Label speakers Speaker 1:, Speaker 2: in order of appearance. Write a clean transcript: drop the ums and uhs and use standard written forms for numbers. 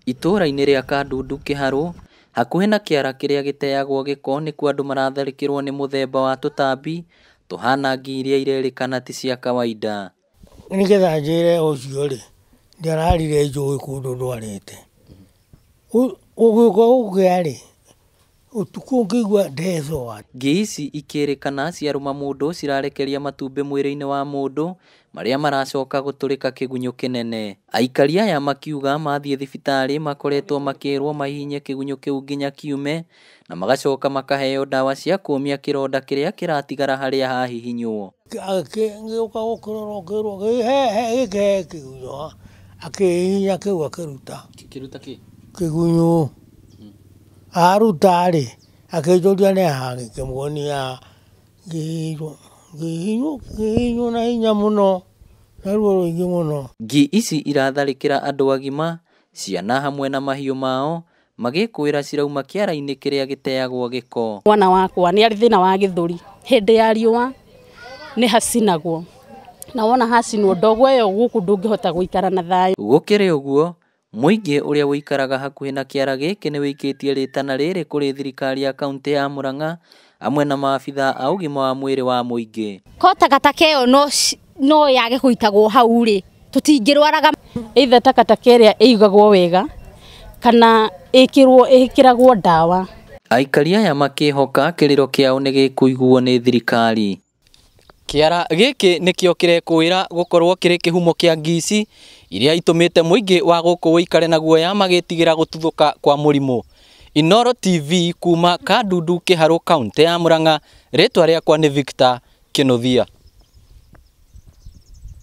Speaker 1: Itũũra-inĩ rĩa Kandundu Kĩharũ, hakuhĩ na kĩara kĩrĩa gĩteagwo gĩko nĩkuo andũ maratharĩkĩrwo nĩ mũthemba wa tũtambi tũhana ngi iria irerĩkana ti cia kawaida.
Speaker 2: Nĩgetha njĩre ũcio rĩ, ndiararire njũĩ kũndũ ndwarĩte. Gũgĩũka gũkĩa rĩ, ũtukũ ngĩigua ndethũa.
Speaker 1: Ngi ici ikĩrĩkana ciarũma mũndũ cirarekeria matumbĩ mwĩrĩ-inĩ wa mũndũ marĩa maracoka gũtũrĩka kĩgunyũ kĩnene. Aikari aya makiuga mathiĩ thibitarĩ makoretwo makĩrwo mahihinye kĩgunyũ kĩu nginya kiume na magacoka makaheo ndawa cia kũũmia kĩronda kĩrĩa kĩratigara harĩa hahihinywo.
Speaker 2: Ngĩũka gũkĩrorwo ngĩrwo gĩkĩ he kĩgunyũ, akĩhihinya kĩu akĩruta.
Speaker 1: Kĩruta kĩ?
Speaker 2: Kĩgunyũ. Aruta rĩ, akĩnjũria nĩ ha, ngĩkĩmuonia ngĩhihinywo na hinya mũno na ruo rũingĩ mũno.
Speaker 1: Ngi ici iratharĩkĩra andũ agima, ciana hamwe na mahiũ mao magĩkwĩra cirauma kĩara-inĩ kĩrĩa gĩteagwo gĩko.
Speaker 3: Mwana wakwa nĩ arĩ thĩna wa gĩthũri, hĩndĩ ya riũa nĩ hacinagwo na wona hacinwo ndogo ĩyo gũkũ ndũngĩhota gũikara na thayũ.
Speaker 1: Gũkĩrĩ ũguo, mũingĩ ũrĩa ũikaraga hakuhĩ na kĩara gĩkĩ nĩ wĩikĩtie rĩtana rĩrĩ kũrĩ thirikari ya kaunti ya Murang'a hamwe na maabitha a ũgima wa mwĩrĩ wa mũingĩ.
Speaker 4: Ko takataka ĩyo no yage gũitagwo hau rĩ, tũtingĩrwaraga.
Speaker 3: Either takataka ĩrĩa ĩigagwo wega kana ĩkĩragwo ndawa.
Speaker 1: Aikari aya makĩhoka kĩrĩro kĩao nĩ gĩkũiguo nĩ thirikari. Kĩara gĩkĩ nĩkĩo kĩrekũĩra gũkorwo kĩrĩ kĩhumo kĩa ngi ici iria itũmĩte mũingĩ wa gũkũ ũikare na guoya magĩtigĩra gũtuthũka kwa mũrimũ. Inooro TV kuma Kandundu Kĩharũ kaunti ya Murang'a, rĩtwa rĩakwa nĩ Victor Kĩnuthia.